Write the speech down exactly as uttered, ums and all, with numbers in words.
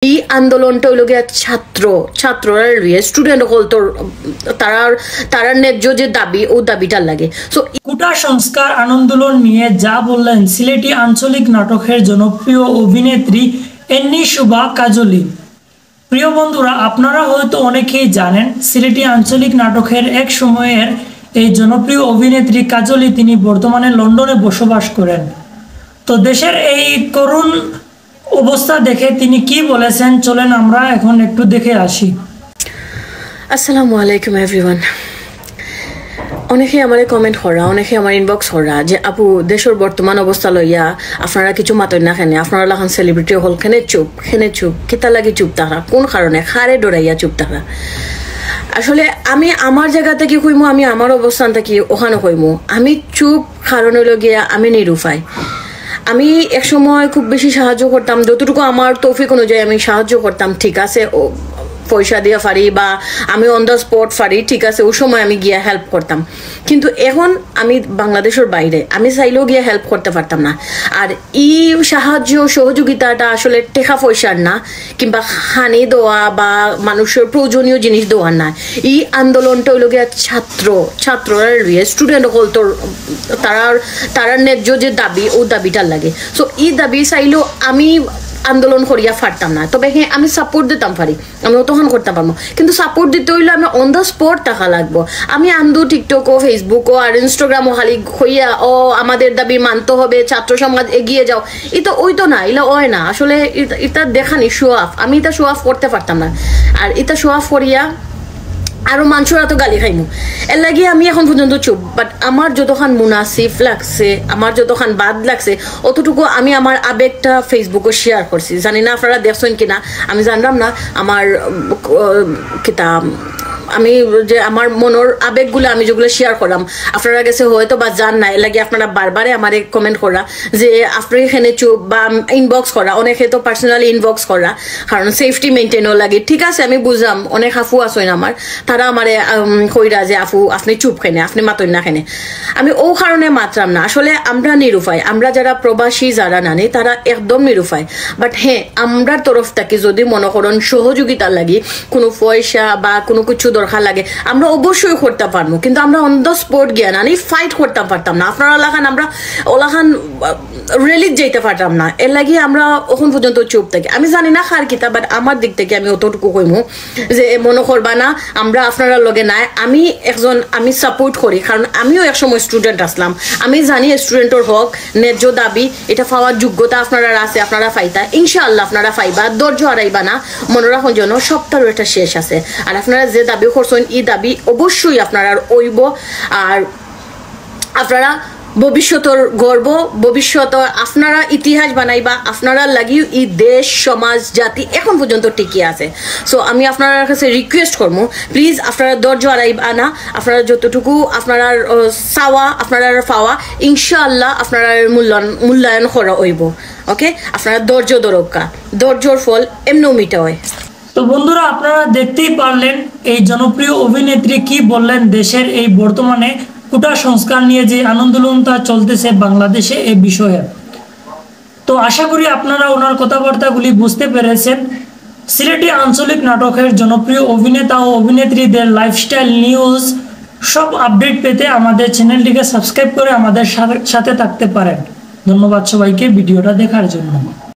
এই আন্দোলনটা হইল গিয়া ছাত্র, ছাত্ররা লইয়া, স্টুডেন্ট হকল, তোর তারার তারার ন্যায্য যে দাবি, ও দাবিটার লাগি। সো কোটা সংস্কার আন্দোলন নিয়ে যা বললেন সিলেটি আঞ্চলিক নাটকের জনপ্রিয় অভিনেত্রী এন্নি শুভা কাজলি। প্রিয় বন্ধুরা, আপনারা হয়তো অনেকেই জানেন সিলেটি আঞ্চলিক নাটকের এক সময়ের এই জনপ্রিয় অভিনেত্রী কাজলি, তিনি বর্তমানে লন্ডনে বসবাস করেন। তো দেশের এই করুণ অবস্থা দেখে তিনি কি বলেছেন, চলেন আমরা এখন একটু দেখে আসি। আসসালামু আলাইকুম এভরিওয়ান। অনেকে আমারে কমেন্ট করা, অনেকে আমার ইনবক্স করা যে, "আপু, দেশের বর্তমান অবস্থা লইয়া আপনারা কিছু মাতইন না কেনে? আপনারা লাখান সেলিব্রিটি হকল কেনে চুপ, কেনে চুপ, কিতা লাগি চুপ থাকরা, কোন কারণে, কারে ডরাইয়া চুপ থাকরা?" আসলে আমি আমার জায়গা থাকি কইমু, আমি আমার অবস্থান থাকি ওখানে কইমু, আমি চুপ কারণ হইল গিয়া আমি নিরুপায়। আমি এক সময় খুব বেশি সাহায্য করতাম, যতটুকু আমার তৌফিক অনুযায়ী আমি সাহায্য করতাম, ঠিক আছে, ও পয়সা দিয়া পারি বা আমি অন দ্য স্পট পারি, ঠিক আছে, ওই সময় আমি গিয়া হেল্প করতাম। কিন্তু এখন আমি বাংলাদেশের বাইরে, আমি চাইলেও গিয়া হেল্প করতে পারতাম না। আর এই সাহায্য সহযোগিতাটা আসলে টেকা পয়সার না, কিংবা খানি দেওয়া বা মানুষের প্রয়োজনীয় জিনিস দেওয়ার না। এই আন্দোলনটা হইল গিয়া ছাত্র, ছাত্ররা লইয়া, স্টুডেন্ট হকল, তোর তারার তারার ন্যায্য যে দাবি, ও দাবিটার লাগি। সো এই দাবি চাইলেও আমি আন্দোলন করিয়া পারতাম না, তবে হ্যাঁ, আমি সাপোর্ট দিতাম পারি, আমি অতখান করতাম পারমু। কিন্তু সাপোর্ট দিতে হইলে আমি অন দ্য স্পট থাকা লাগবো। আমি আন্দু টিকটকও, ফেসবুকও আর ইনস্টাগ্রামও খালি কইয়া, "ও, আমাদের দাবি মানতে হবে, ছাত্র সমাজ এগিয়ে যাও", এটা ওই তো না, এটা হয় না। আসলে এটা, এটা দেখানি শো অফ, আমি এটা শো অফ করতে পারতাম না। আর এটা শো অফ করিয়া আরো মানুষরা তো গালি খাইমু, এর লাগি আমি এখন পর্যন্ত চুপ। বাট আমার যতখান মুনাসিব লাগছে, আমার যতখান বাদ লাগছে, অতটুকু আমি আমার আবেগটা ফেসবুকে শেয়ার করছি। জানি না আপনারা দেখছেন কিনা, আমি জানলাম না। আমার উম, ক- কিতা আমি যে আমার মনের আবেগগুলো আমি যেগুলো শেয়ার করলাম, আপনারা গেছে হয়তো বা জান না, এর লাগি আপনারা বারবারে আমারে কমেন্ট করা যে আপনি এখানে চুপ বা ইনবক্স করা, অনেকে তো পার্সোনালি ইনবক্স করা, কারণ সেফটি মেনটেনও লাগে। ঠিক আছে, আমি বুঝলাম, অনেক হাফু আছেন আমার, তারা আমারে উম, কইরা যে, "আপু, আপনি চুপ কেনে, আপনি মাতইন না কেনে?" আমি ও কারণে মাতলাম না। আসলে আমরা নিরুপায়, আমরা যারা প্রবাসী, যারা নানি, তারা একদম নিরুপায়। বাট হ্যাঁ, আমরার তরফ থাকি যদি মনে করেন সহযোগিতা লাগি, কোনো পয়সা বা কোনো কিছু দরকার লাগে, আমরা অবশ্যই করতে পারবো, কিন্তু আমরা অন দ্য স্পট গিয়া নানি ফাইট করতে পারতাম না। আপনারা লাখান আমরা ওলাখান র্যালিত যাইতে পারতাম না, এর লাগি আমরা এখন পর্যন্ত চুপ থাকি। আমি জানি না কার কিতা, বাট আমার দিক থেকে আমি অতটুকু কইমু যে মনে করবা না আমরা আপনারা লগে নাই। আমি একজন, আমি সাপোর্ট করি, কারণ আমিও এক সময় স্টুডেন্ট আসলাম। আমি জানি স্টুডেন্টর হক, ন্যায্য দাবি, এটা পাওয়ার যোগ্যতা আপনারা আছে, আপনারা পাইতা, ইনশাআল্লাহ আপনারা পাইবা। ধৈর্য হারাইবা না, মনে রাখুন যেন সপ্তাহের একটা শেষ আছে। আর আপনারা যে দাবি করছেন, এই দাবি অবশ্যই আপনারা অইব। আর আপনারা ভবিষ্যতর গর্ব, ভবিষ্যতে আপনারা ইতিহাস বানাইবা, আপনারা লাগিও এই দেশ, সমাজ, জাতি এখন পর্যন্ত টিকে আছে। সো আমি আপনার কাছে রিকোয়েস্ট করবো, প্লিজ আপনারা ধৈর্য হারাইবা না, আপনারা যতটুকু আপনারা আহ, চাওয়া, আপনারা পাওয়া, ইনশাআল্লাহ আপনারা মূল্যায়ন মূল্যায়ন করা অইব। ওকে, আপনারা ধৈর্য ধরক্কা, ধৈর্যর ফল এমনিও মিঠা হয়। তো বন্ধুরা, আপনারা দেখতেই পারলেন এই জনপ্রিয় অভিনেত্রী কি বললেন দেশের এই বর্তমানে কোটা সংস্কার নিয়ে যে আন্দোলনটা চলতেছে বাংলাদেশে এ বিষয়ে। তো আশা করি আপনারা ওনার কথাবার্তাগুলি বুঝতে পেরেছেন। সিলেটি আঞ্চলিক নাটকের জনপ্রিয় অভিনেতা ও অভিনেত্রীদের লাইফস্টাইল নিউজ সব আপডেট পেতে আমাদের চ্যানেলটিকে সাবস্ক্রাইব করে আমাদের সাথে, সাথে থাকতে পারেন। ধন্যবাদ সবাইকে ভিডিওটা দেখার জন্য।